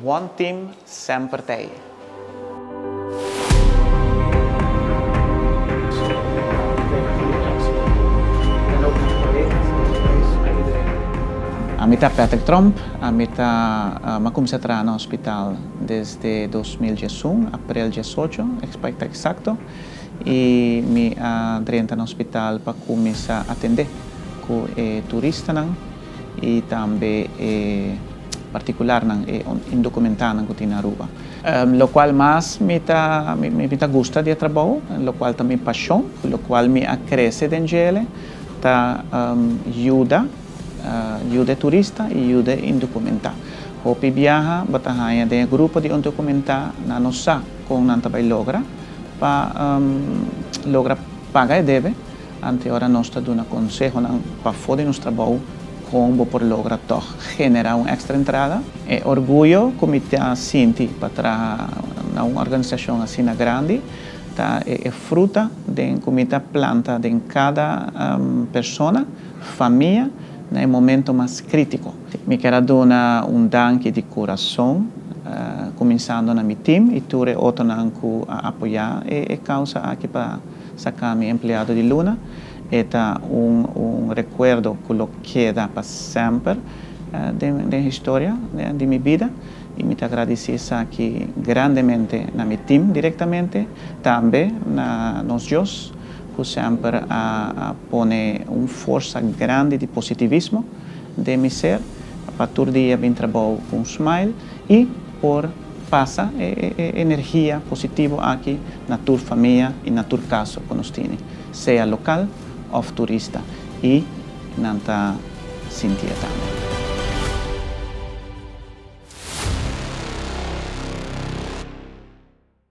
One Team semper t'ei. Ami ta Patrick Tromp, ami ta mi a cuminsa traha na hospital desde 2011, april 18, pa exacto, y mi a drenta na hospital pa cuminsa atende cu e turistanan y tambe e particularnan, e indocumentánan cu tin na Aruba. Locual mas mi ta mi ta gusta di e trabou, locual ta mi pasion, locual mi a crece den djele ta yuda, yuda e turista y yuda e indocumentá. Hopi biaha bo ta haña den e grupo di indocumentá nan no sa con nan ta bay logra pa logra paga e debe. Ante ora nos ta duna konsehonan pafó di nos trabou kon bo por logra tòg generá un èkstra entrada. E orguyo ku mi ta sinti pa traha na un organisashon asina grandi ta e fruta den ku mi ta planta den kada persona, famia na e momento mas krítiko. Mi ker a duna un danki di kurason kuminsando na mi tim i tur e otronan ku a apoyá e kausa aki pa Saca mi empleado di luna. E ta un un recuerdo cu lo keda pa semper den den historia di mi bida y mi ta agradeci esaki grandemente na mi team directamente, tambe na nos Dios cu semper a a pone un forsa grandi di positivismo den mi ser pa tur dia bin trabou cu un smile y por Pasa e e energia positivo aki na tur famia y na tur caso cu nos tini, sea local of turista, y nan ta sintié tambe.